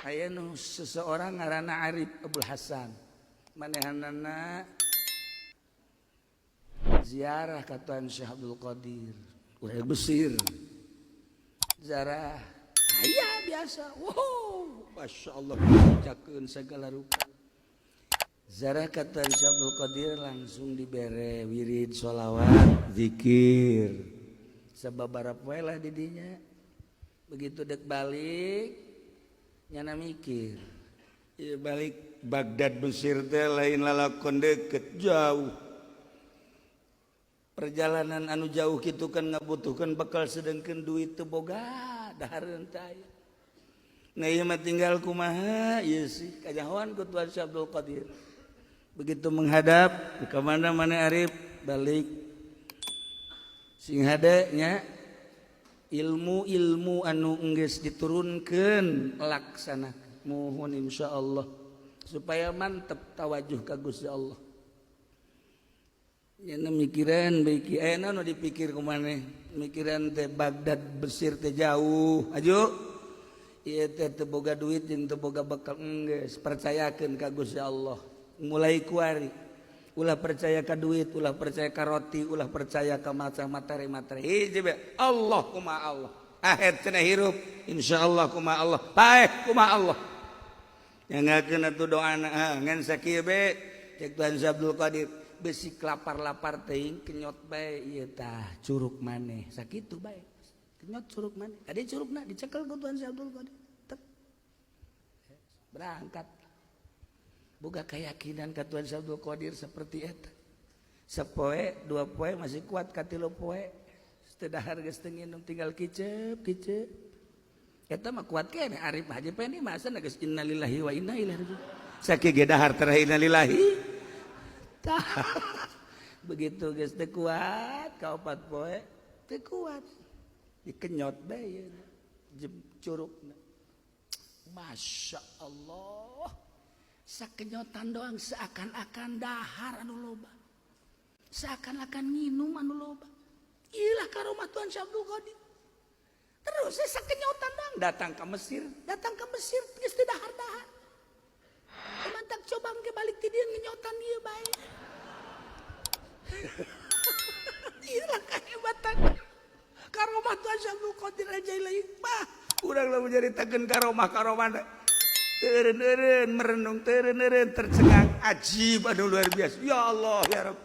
Aya nu seseorang ngaranna Arif Abdul Hasan, manehanana ziarah ka Tuan Syekh Abdul Qadir urang Mesir. Ziarah aya biasa, wow, Masya Allah, dibacakeun segala rupa. Ziarah ka Tuan Syekh Abdul Qadir, langsung dibere wirid, sholawat, zikir sababaraha poe lah didinya. Begitu dek balik, nyana mikir. Ieu balik Baghdad Mesir teh lain lalakon deket, jauh perjalanan. Anu jauh gitu kan ngabutuhkan bekal, sedangkan duit teu boga, dahareun teh aya. Nah, ieu mah tinggal kumaha ieu sih, kanyahoan ku Tuan Syekh Abdul Qadir. Begitu menghadap, ke mana mana Arif balik, sing hade nya, ilmu-ilmu anu enggeus diturunkeun laksana muhun, insyaallah supaya mantep tawajuh ka Gusti Allah. Nya mikiran baiki aya nu dipikir ku maneh, mikiran teh Baghdad Mesir teh jauh, aju ieu teh teu boga duit jeung teu boga bekal. Enggeus, percayakeun ka Gusti Allah. Mulai kuari ulah percaya ka duit, ulah percaya ka roti, ulah percaya ka macam materi-materi. Hiji be, Allah kumaha Allah. Akhir cenah hirup, insyaallah kumaha Allah. Paeh kumaha Allah. Yang atuh doana ah, ngan sakieu be cek Tuhan Abdul Qadir, besi lapar-lapar teuing, kenyot bae ieu tah curug maneh, sakitu bae. Kenyot curug maneh. Ade curugna dicekel ku Tuhan Abdul Qadir. Tek. Berangkat. Boga keyakinan ka Tuhan Abdul Qadir seperti eta. Sepoe, dua poe masih kuat, katilu poe teu dahar geus teu nginum, tinggal kicep kicep. Eta mah kuat keneh Arif Haji Pendi, masa geus innalillahi wa inna ilaihi rajiun. Sakieu ge dahar teh innalillahi. Tah. Begitu geus teu kuat, ka opat poe teu kuat. Dikenyot bae curugna. Masya Allah. Sakenyotan doang seakan-akan dahar anu loba. Seakan-akan minum anu loba. Ilah karomah Tuhan Syekh Abdul Qadir. Terus saya sakenyotan doang datang ke Mesir, datang ke Mesir geus teu dahar-dahar. Mantap, coba ke balik ti dieu ngenyotan ieu bae. Iyalah kehebatan. Karomah Tuhan Syekh Abdul Qadir aja lain mah. Urang lamun nyaritakeun karomah karomah teureun-eureun merenung, teureun-eureun tercengang, ajib anu luar biasa. Ya Allah, ya Rabb.